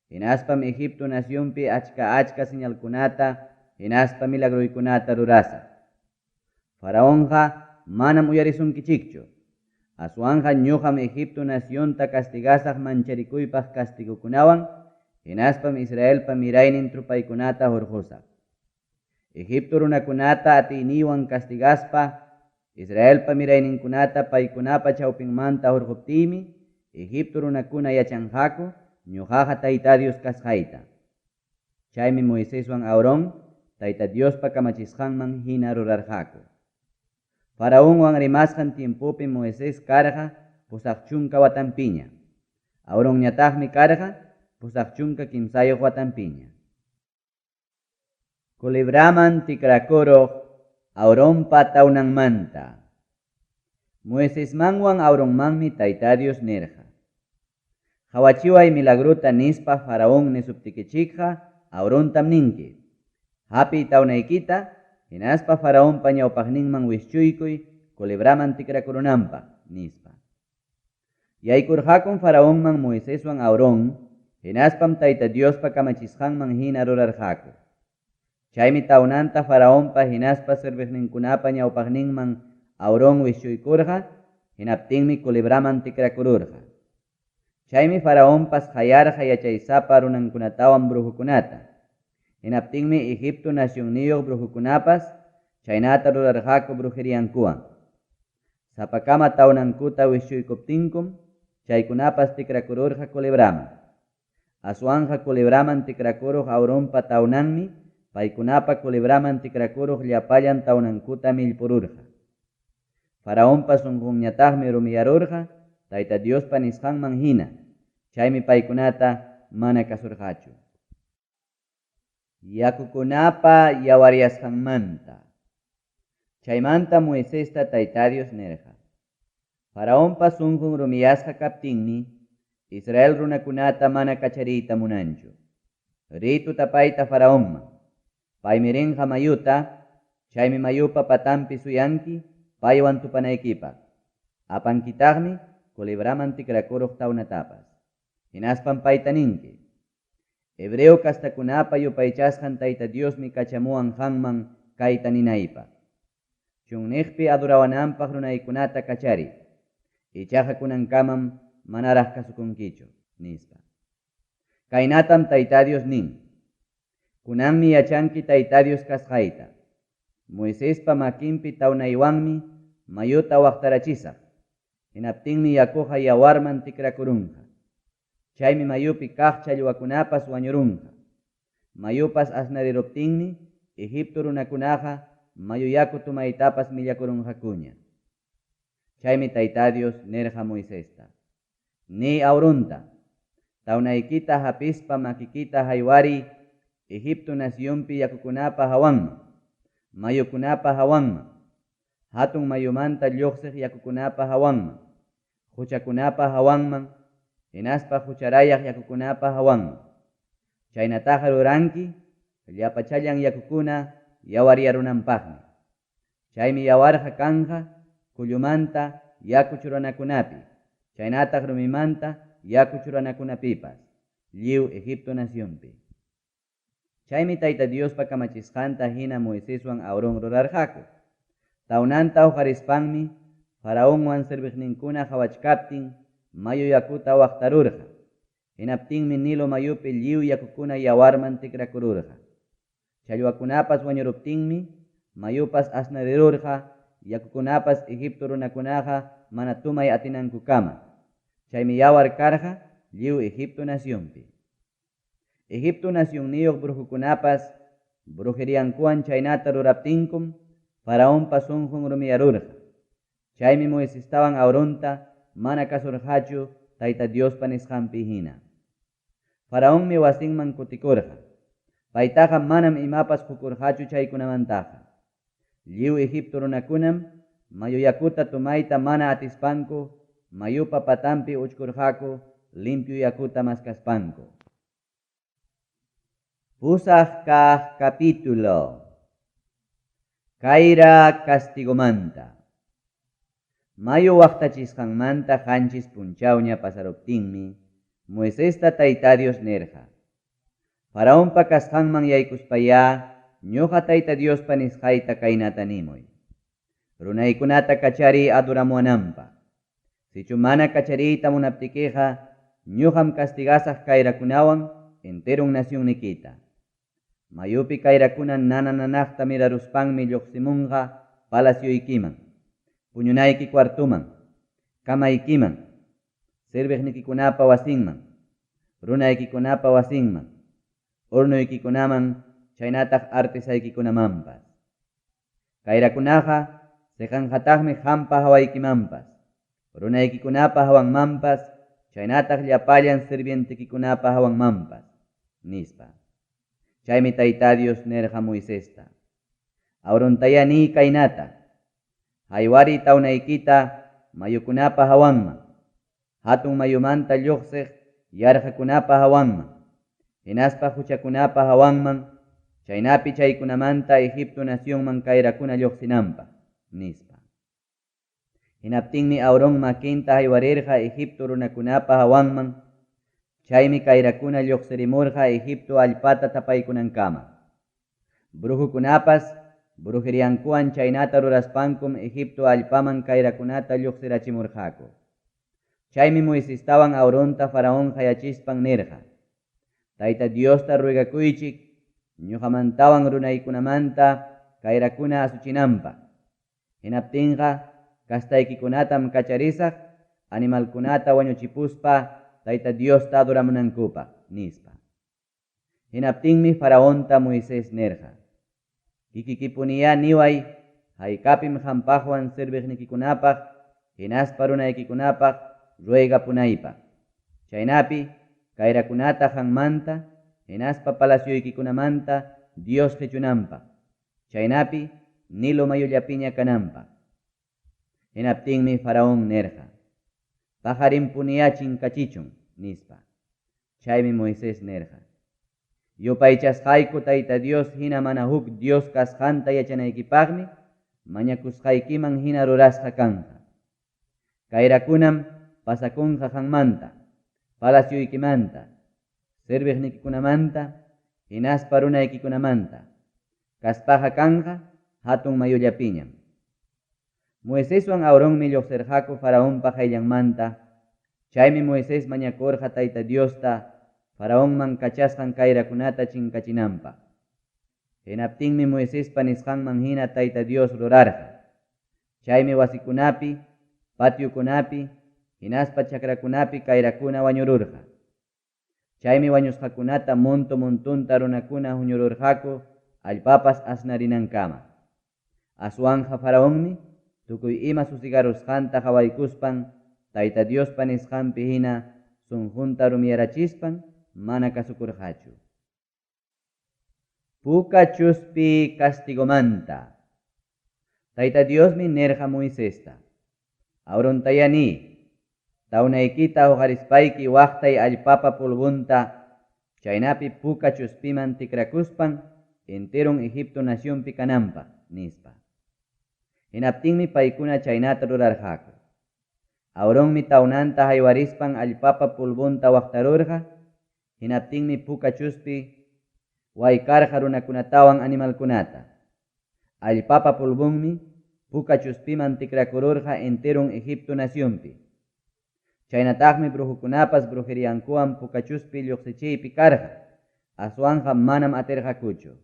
hinaspam Egipto nacionpi achka-achka señalkunata hinaspa milagroykunata rurasaq. Faraonqa manam uyarisunkichikchu. Aswanqa ñuqam Egipto nacionta castigasaq mancharikuypaq castigokunawan, hinaspam Israelpa miraynin tropaykunata hurqusaq. Egipto runakunata atiyniywan castigaspa, Israelpa mirayninkunata paykunapa chawpinmanta hurquptiymi, Egipto runakuna yachanqaku ñuqaqa Tayta Dios kasqayta. Chaymi Moiseswan Aarón Tayta Diospa kamachisqanman hina rurarqaku. Faraonwan rimasqan tiempopi Moisés karqa 80 watanpiña. Aaronñataqmi karqa 83 watanpiña. Culebraman tikrakuruq Aaronpa tawnanmanta. Moisesmanwan Aaronmanmi Tayta Dios nirqa: Qawachiway milagrota nispa Faraón nisuptikichikqa Aarontam ninki: Hapiy tawnaykita, hinaspa Faraonpa ñawpaqninman wischuykuy culebraman tikrakurunanpaq, nispa. Yaykurqakum Faraonman Moiseswan Aarón, hinaspam Tayta Diospa kamachisqanman hina rurarqaku. Chaymi tawnanta Faraonpa hinaspa serviqninkunapa ñawpaqninman Aarón wischuykurqa, hinaptinmi culebraman tikrakururqa. Chaymi Faraonpas qayarqa yachaysapa runankunatawan brujokunata. Hinaptinmi Egipto nacionniyuq brujokunapas chaynata rurarqaku brujeriankuwan. Sapakama tawnankuta wischuykuptinkum chaykunapas tikrakururqa culebraman. Aswanqa culebraman tikrakuruq Aaronpa tawnanmi paykunapa culebraman tikrakuruq llapallan tawnankuta millpururqa. Faraonpa sunqunñataqmi rumiyarurqa Tayta Diospa nisqanman hina, chaymi paykunata mana kasurqachu. Yakukunapa yawaryasqanmanta. Chaymantam Moisesta Tayta Dios nirqa, Faraonpa sunqun rumiyasqa kaptinmi Israel runakunata mana kachariyta munanchu. Riy tutapayta Faraonman. Paymi rinqa mayuta, chaymi mayupa patanpi suyanki paywan tupanaykipaq. Apankitaqmi culebraman tikrakuruq tawnatapas. Hinaspam payta ninki, Hebreo castakunapa yupaychasqan Tayta Diosmi kachamuwan qanman kayta ninaypaq, Chunniqpi adorawananpaq runaykunata kachariy, ichaqa kunankamam manaraq kasukunkichu, nispa. Kaynatam Tayta Dios nin, Kunanmi yachanki Tayta Dios kasqayta. Moisespa makinpi tawnaywanmi mayuta waqtarachisaq, hinaptinmi yakuqa yawarman tikrakurunqa. Chaymi mayupi kaq challwakunapas wañurunqa. Mayupas asnariruptinmi Egipto runakunaqa mayu yaku tomaytapas millakurunqakuña. Chaymi Tayta Dios nirqa Moisesta, Niy Aaronta, Tawnaykita hapispa makikita haywariy Egipto nacionpi yakukunapa hawanman, mayukunapa hawanman, hatun mayumanta lluqsiq yakukunapa hawanman, quchakunapa hawanman hinaspa qucharayaq yakukunapa hawanman. Chaynataqa ruranki llapachallan yakukuna yawaryarunanpaqmi. Chaymi yawarqa kanqa kullumanta yaku churanakunapi chaynataq rumimanta yaku churanakunapipas lliw Egipto nacionpi. Chaymi Tayta Diospa kamachisqanta hina Moiseswan Aarón rurarqaku. Tawnanta hoqarispanmi Faraonwan serviqninkuna qawachkaptin mayu yakuta waqtarurqa. Hinaptinmi Nilo mayupi lliw yakukuna yawarman tikrakururqa. Challwakunapas wañuruptinmi mayupas asnarirurqa, yakukunapas Egipto runakunaqa mana tomay atinankukama. Chaymi yawar karqa lliw Egipto nacionpi. Egipto nacionniyuq brujokunapas brujeriankuwan chaynata ruraptinkum Faraonpa sunqun rumiyarurqa. Chaymi Moisestawan Aaronta mana kasurqachu Tayta Diospa nisqanpi hina. Faraonmi wasinman kutikurqa. Paytaqa manam imapas qukurqachu chaykunamantaqa. Lliw Egipto runakunam mayu yakuta tomayta mana atispanku mayupa patanpi uchkurqaku limpio yakuta maskaspanku. Pusaq kaq capítulo. Kayra castigomanta. Mayu waqtachisqanmanta qanchis punchawña pasaruptinmi Moisesta Tayta Dios nirqa, Faraonpa kasqanman yaykuspayá ñoqa Tayta Diospa nisqayta kaynata nimuy, Runaykunata kachariy adoramuwananpaq. Sichu mana kachariyta munaptikiqa ñoqam castigasaq kayrakunawan enteron nacionnikita. Mayupi kayrakuna nana-nanaqta miraruspanmi lluqsimunqa palacioykiman, puñunayki cuartoman, camaykiman, serviqnikikunapa wasinman, runaykikunapa wasinman, hornoykikunaman chaynataq artesaykikunamanpas. Kayrakunaqa seqanqataqmi qampa hawaykimanpas, runaykikunapa hawanmanpas chaynataq llapallan sirvientekikunapa hawanmanpas, nispa. Chaymi Tayta Dios nirqa Moisesta, Aarontayá niy kaynata, Haywariy tawnaykita mayukunapa hawanman, hatun mayumanta lluqsiq yarqakunapa hawanman, hinaspa quchakunapa hawanman, chaynapi chaykunamanta Egipto nacionman kayrakuna lluqsinanpaq, nispa. Hinaptinmi Aarón makinta haywarirqa Egipto runakunapa hawanman, chaymi kayrakuna lluqsirimurqa Egipto allpata tapaykunankama. Brujokunapas brujeriankuwan chaynata ruraspankum Egipto allpaman kayrakunata lloqsirachimurqaku. Chaymi Moisestawan Aaronta Faraon qayachispan nirqa, Tayta Diosta ruegakuychik ñoqamantawan runaykunamanta kayrakuna asuchinanpaq. Hinaptinqa castaykikunatam kacharisaq animalkunata wañuchipuspa Tayta Diosta adoramunankupaq, nispa. Hinaptinmi Faraonta Moisés nirqa, Kikikipuniyá niway haykapim qampaqwan serviqnikikunapaq hinaspa runaykikunapaq ruegapunaypaq, chaynapi kayrakunata qanmanta hinaspa palacioykikunamanta Dios qechunanpaq, chaynapi Nilo mayullapiña kananpaq. Hinaptinmi Faraón nirqa, Paqarinpuniyá chinkachichun, nispa. Chaymi Moisés nirqa, Yupaychasqayku Tayta Dios hina mana huk Dios kasqanta yachanaykipaqmi mañakusqaykiman hina rurasqa kanqa. Kayrakunam pasakunqa qanmanta, palacioykimanta, serviqnikikunamanta hinaspa runaykikunamanta, kaspaqa kanqa hatun mayullapiñam. Moiseswan Aaronmi lloqsirqaku Faraonpa qayllanmanta, chaymi Moisés mañakurqa Tayta Diosta Faraonman kachasqan kayrakunata chinkachinanpaq. Hinaptinmi Moisespa nisqanman hina Tayta Dios rurarqa. Chaymi wasikunapi, patiokunapi hinaspa chakrakunapi kayrakuna wañururqa. Chaymi wañusqakunata monto-montonta runakuna huñururqaku allpapas asnarinankama. Aswanqa Faraonmi tukuy ima susigarusqanta qawaykuspan Tayta Diospa nisqanpi hina sonqonta rumiyarachispan mana kasukurqachu. Puka chuspi castigomanta. Tayta Diosmi nirqa Moisesta, Aarontayá niy, Tawnaykita hoqarispayki waqtay allpapa polvonta, chaynapi puka chuspiman tikrakuspan enteron Egipto nacionpi kananpaq, nispa. Hinaptinmi paykuna chaynata rurarqaku. Aaronmi tawnanta haywarispan allpapa polvonta waqtarurqa, hinaptinmi puka chuspi waykarqa runakunatawan animalkunata. Allpapa polvonmi puka chuspiman tikrakururqa enteron Egipto nacionpi. Chaynataqmi brujokunapas brujeriankuwan puka chuspi lloqsichiypi karqa, aswanqa manam atirqakuchu.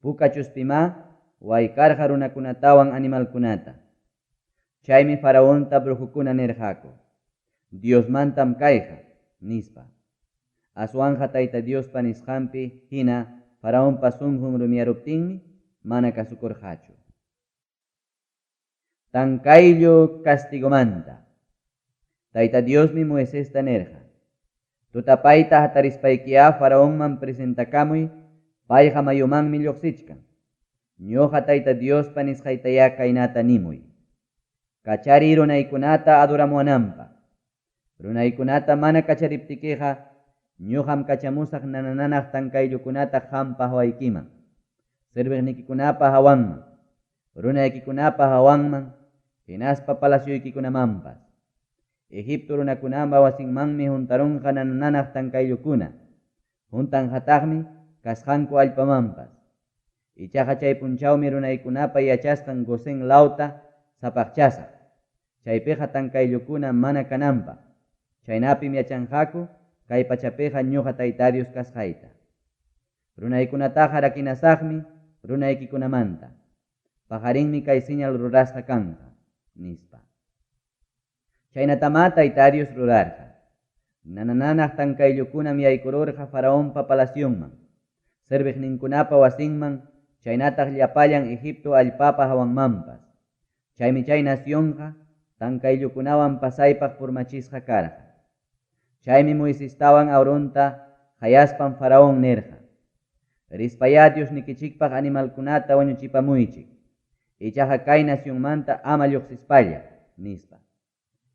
Puka chuspimá waykarqa runakunatawan animalkunata. Chaymi Faraonta brujokuna nirqaku, Diosmantam kayqa, nispa. Aswanqa Tayta Diospa nisqanpi hina Faraonpa sonqon rumiyaruptinmi mana kasukurqachu. Tankayllu castigomanta. Tayta Diosmi Moisesta nirqa, Tutapayta hatarispaykiyá Faraonman presentakamuy, payqa mayumanmi lloqsichkan. Ñoqa Tayta Diospa nisqaytayá kaynata nimuy, Kachariy runaykunata adoramuwananpaq. Runaykunata mana kachariptikiqa ñoqam kachamusaq nana-nanaq tankayllukunata qampa hawaykiman, serviqnikikunapa hawanman, runaykikunapa hawanman hinaspa palacioykikunamanpas. Egipto runakunapa wasinmanmi huntarunqa nana-nanaq tankayllukuna, huntanqataqmi kasqanku allpamanpas. Ichaqa chay punchawmi runaykunapa yachasqan Gosén lawta sapaqchasaq, chaypiqa tankayllukuna mana kananpaq, chaynapim yachanqaku kay pachapiqa ñoqa Tayta Dios kasqayta. Runaykunataqa rakinasaqmi runaykikunamanta, paqarinmi kay señal rurasqa kanqa, nispa. Chaynatamá Tayta Dios rurarqa. Nana-nanaq tankayllukunam yaykururqa Faraonpa palacionman, serviqninkunapa wasinman chaynataq llapallan Egipto allpapa hawanmanpas. Chaymi chay nacionqa tankayllukunawan pasaypaq purmachisqa karqa. Chaymi Moisestawan Aaronta qayaspan Faraón nirqa, Rispayá Diosnikichikpaq animalkunata wañuchipamuychik, ichaqa kay nacionmanta ama lloqsispalla, nispa.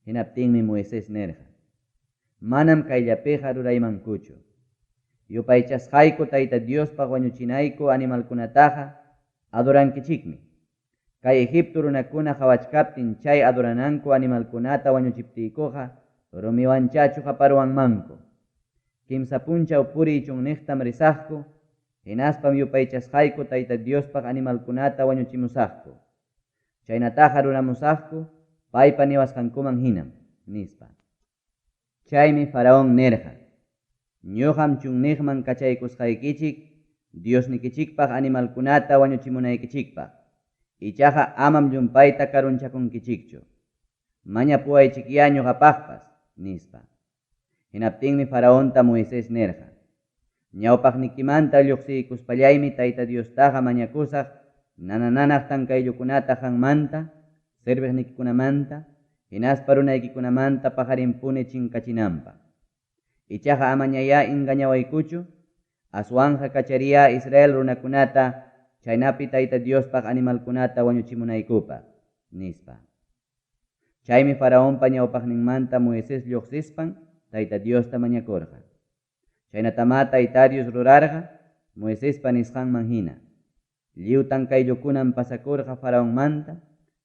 Hinaptinmi Moisés nirqa, Manam kayllapiqa ruraymankuchu. Yupaychasqayku Tayta Diospaq wañuchinayku animalkunataqa adorankichikmi. Kay Egipto runakuna qawachkaptin chay adorananku animalkunata wañuchiptiykuqa rumiwanchá chuqaparuwanmanku. Kimsa punchaw puriy chunniqtam risaqku, Hinaspam yupaychasqayku Tayta Diospaq animalkunata wañuchimusaqku. Chaynataqa ruramusaqku paypa niwasqankuman hinam, nispa. Chaymi Faraón nirqa, Ñoqam chunniqman kachaykusqaykichik Diosnikichikpaq animalkunata wañuchimunaykichikpaq, ichaqa amam llumpayta karunchakunkichikchu. Mañapuwaychikyá ñoqapaqpas, nispa. Hinaptinmi Faraonta Moisés nirqa, Ñawpaqnikimanta lluqsiykuspallaymi Tayta Diostaqa mañakusaq nana-nanaq tankayllukunata qanmanta, serviqnikikunamanta hinaspa runaykikunamanta paqarinpuni chinkachinanpaq. Ichaqa amañayá engañawaykuchu, aswanqa kachariyá Israel runakunata chaynapi Tayta Diospaq animalkunata wañuchimunaykupaq, nispa. Chaymi Faraonpa ñawpaqninmanta Moisés lluqsispan Tayta Diosta mañakurqa. Chaynatamá Tayta Dios rurarqa Moisespa nisqanman hina. Lliw tankayllukunam pasakurqa Faraonmanta,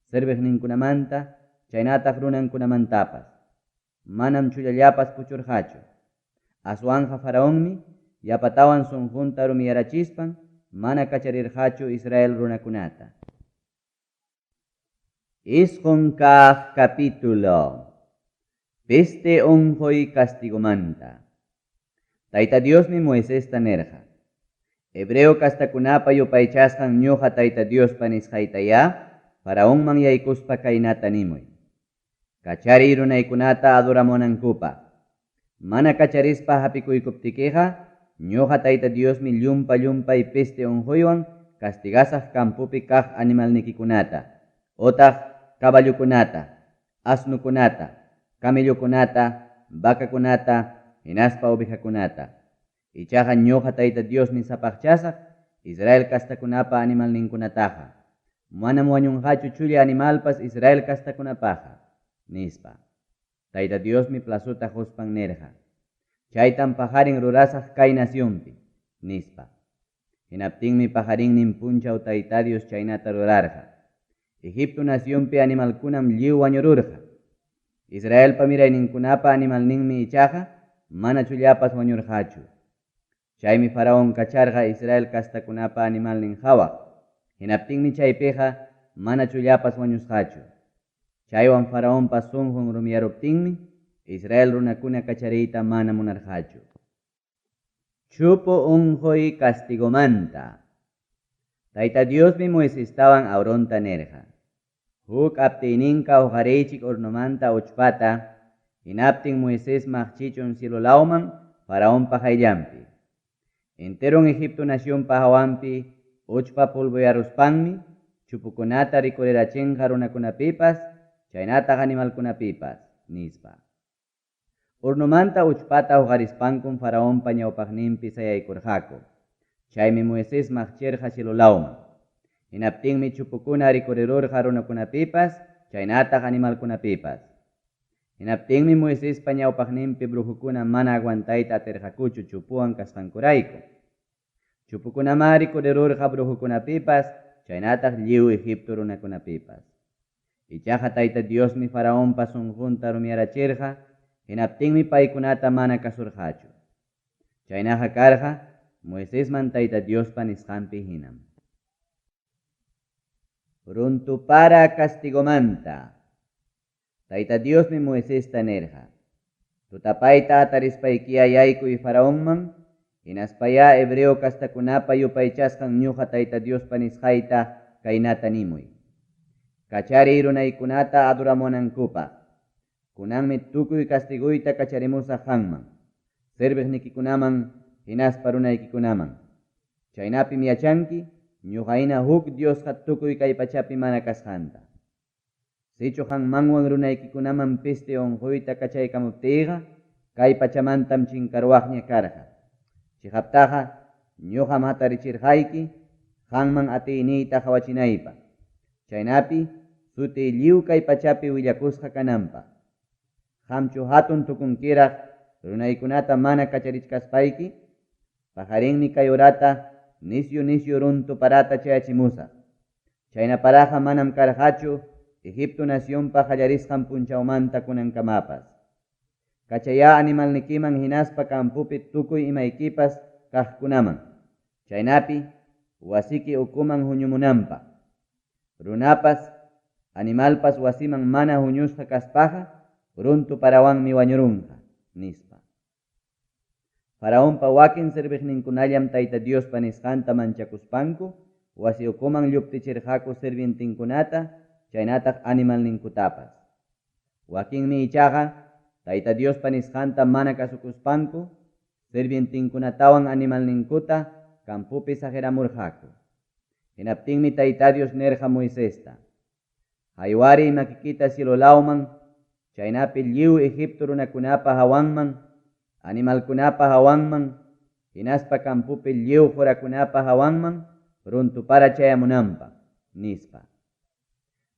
serviqninkunamanta chaynataq runankunamantapas. Manam chullallapas puchurqachu. Aswanqa Faraonmi yapatawan sunqunta rumiyarachispan mana kacharirqachu Israel runakunata. Isqun kaq capítulo. Peste unquy castigomanta. Tayta Diosmi Moisesta nirqa, Hebreo castakunapa yupaychasqan ñuqa Tayta Diospa nisqaytayá Faraonman yaykuspa kaynata nimuy, Kachariy runaykunata adoramunankupaq. Mana kacharispa hapikuykuptikiqa ñuqa Tayta Diosmi llumpa-llumpay peste unquywan castigasaq campopi kaq animalnikikunata otaq caballokunata, asnokunata, camellokunata, vacakunata hinaspa ovejakunata. Ichaqa ñuqa Tayta Diosmi sapaqchasaq Israel castakunapa animalninkunataqa. Manam wañunqachu chulla animalpas Israel castakunapaqqa, nispa. Tayta Diosmi plazota qospan nirqa, Chaytam paqarin rurasaq kay nacionpi, nispa. Hinaptinmi paqarinnin punchaw Tayta Dios chaynata rurarqa. Egipto nacionpi animalkunam lliw wañururqa. Israelpa mirayninkunapa animalninmi ichaqa mana chullapas wañurqachu. Chaymi Faraón kacharqa Israel castakunapa animalnin qawaq, hinaptinmi chaypiqa mana chullapas wañusqachu. Chaywan Faraonpa sunqun rumiyaruptinmi Israel runakuna kachariyta mana munarqachu. Chupu unquy castigomanta. Tayta Diosmi Moisestawan Aaronta nirqa, Huk aptiyninka huqariychik hornomanta uchpata, hinaptin Moisés maqchichun cielo lawman Faraonpa qayllanpi. Enteron Egipto nacionpa hawanpi uchpa polvoyaruspanmi chupukunata rikurirachinqa runakunapipas chaynataq animalkunapipas, nispa. Hornomanta uchpata huqarispankum Faraonpa ñawpaqninpi sayaykurqaku. Chaymi Moisés maqchirqa cielo lawman. Hinaptinmi chupukuna rikurirurqa runakunapipas chaynataq animalkunapipas. Hinaptinmi Moisespa ñawpaqninpi brujokuna mana aguantayta atirqakuchu chupuwan kasqankurayku. Chupukunamá rikurirurqa brujokunapipas chaynataq lliw Egipto runakunapipas. Ichaqa Tayta Diosmi Faraonpa sunqunta rumiyarachirqa, hinaptinmi paykunata mana kasurqachu. Chaynaqa karqa Moisesman Tayta Diospa nisqanpi hinam. Runtupara castigomanta. Tayta Diosmi Moisesta nirqa, Tutapayta hatarispaykiyá yaykuy Faraonman, hinaspayá hebreo castakunapa yupaychasqan ñuqa Tayta Diospa nisqayta kaynata nimuy, Kachariy runaykunata adoramunankupaq. Kunanmi tukuy castigoyta kacharimusaq qanman, serviqnikikunaman hinaspa runaykikunaman. Chaynapim yachanki ñuqa hina huk Diosqa tukuy kay pachapi mana kasqanta. Sichu qanmanwan runaykikunaman peste unquyta kachaykamuptiyqa, kay pachamantam chinkaruwaqña karqa. Chiqaptaqa ñuqam hatarichirqayki qanman atiyniyta qawachinaypaq, chaynapi sutiy lliw kay pachapi willakusqa kananpaq. Qamchu hatun tukunkiraq runaykunata mana kacharichkaspayki? Paqarinmi kay horata nisyu-nisyu runtu parata chayachimusaq. Chayna paraqa manam karqachu Egipto nacionpa qallarisqan punchawmanta kunankamapas. Kachayá animalnikiman hinaspa campopi tukuy imaykipas kaqkunaman. chaynapi wasiki ukuman huñumunanpaq. Runapas, animalpas wasiman mana huñusqa kaspaqa runtu parawanmi wañurunqa, nispa. Faraonpa wakin serviqninkunallam Tayta Diospa nisqanta manchakuspanku wasi ukuman lluptichirqaku sirvientenkunata chaynataq animalninkutapas. Wakinmi ichaqa Tayta Diospa nisqanta mana kasukuspanku sirvientenkunatawan animalninkuta campopi saqeramurqaku. Hinaptinmi Tayta Dios nirqa Moisesta, Haywariy makikita cielo lawman, chaynapi lliw Egipto runakunapa hawanman, animalkunapa hawanman hinaspa campopi lliw qorakunapa hawanman runtu para chayamunanpaq, nispa.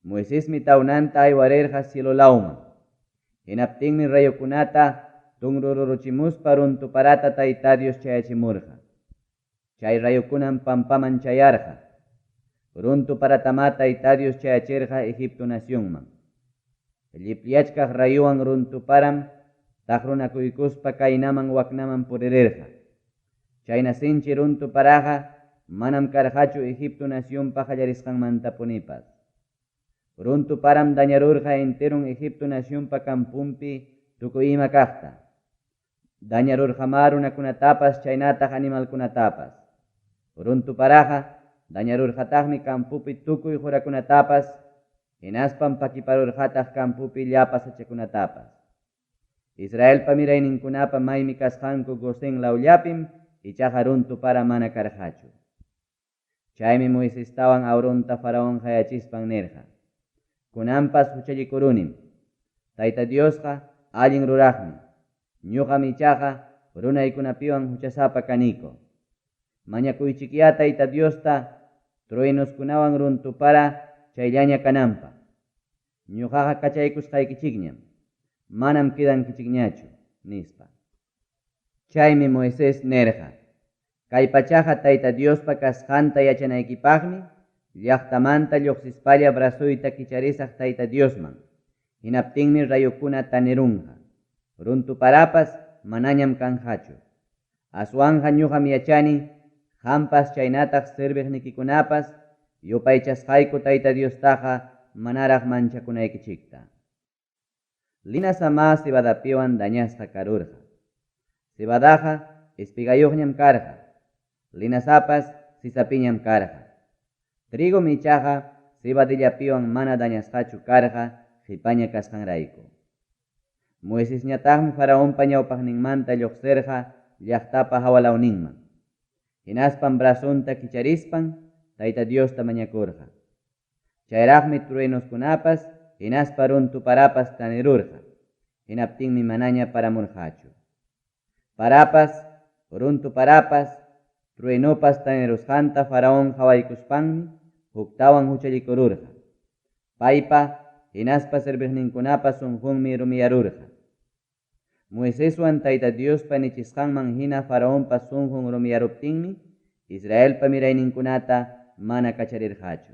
Moisesmi tawnanta haywarirqa cielo lawman. Hinaptinmi rayokunata tunruruchimuspa runtu parata Tayta Dios chayachimurqa. Chay rayokunam pampaman chayarqa. Runtu paratamá Tayta Dios chayachirqa Egipto nacionman. Llipyachkaq rayowan runtu param taqrunakuykuspa kaynaman waknaman puririrqa. Chayna sinchi runtu paraqa manam karqachu Egipto nacionpa qallarisqanmantapunipas. Runtu param dañarurqa enteron Egipto nacionpa camponpi tukuy ima kaqta. Dañarurqamá runakunatapas chaynataq animalkunatapas. Runtu paraqa dañarurqataqmi campopi tukuy qorakunatapas, hinaspam pakiparurqataq campopi llapa sachakunatapas. Israelpa mirayninkunapa maymi kasqanku Gosén lawllapim ichaqa runtu para mana karqachu. Chaymi Moisestawan Aaronta Faraón qayachispan nirqa: Kunanpas huchallikurunim. Tayta Diosqa allin ruraqmi. Ñuqam ichaqa runaykunapiwan huchasapa kaniko. Mañakuychikyá Tayta Diosta truenoskunawan runtu para chayllaña kananpaq. Ñuqaqa kachaykusqaykichikñam. Manam quedankichikñachu, nispa. Chaymi Moisés nirqa: Kay pachaqa Tayta Diospa kasqanta yachanaykipaqmi llaqtamanta lluqsispalla brazoyta kicharisaq Tayta Diosman. Hinaptinmi rayokuna tanirunqa. Runtu parapas manañam kanqachu. Aswanqa ñuqam yachani qampas chaynataq serviqnikikunapas yupaychasqayku Tayta Diostaqa manaraq manchakunaykichikta. Linasamá cebadapiwan dañasqa karurqa. Cebadaqa espigayuqñam karqa. Linazapas sisapiñam karqa. Trigom ichaqa cebadillapiwan mana dañasqachu karqa qipaña kasqanrayku. Moisesñataqmi Faraonpa ñawpaqninmanta lluqsirqa llaqtapa hawalawninman. Hinaspam brazonta kicharispan Tayta Diosta mañakurqa. Chayraqmi truenoskunapas hinaspa runtu parapas tanirurqa. Hinaptinmi manaña paramurqachu. Parapas, runtu parapas, truenopas tanirusqanta Faraón qawaykuspanmi huktawan huchallikururqa. Paypa hinaspa serviqninkunapa sunqunmi rumiyarurqa. Moiseswan Tayta Diospa nichisqanman hina Faraonpa sunqun rumiyaruptinmi Israelpa mirayninkunata mana kacharirqachu.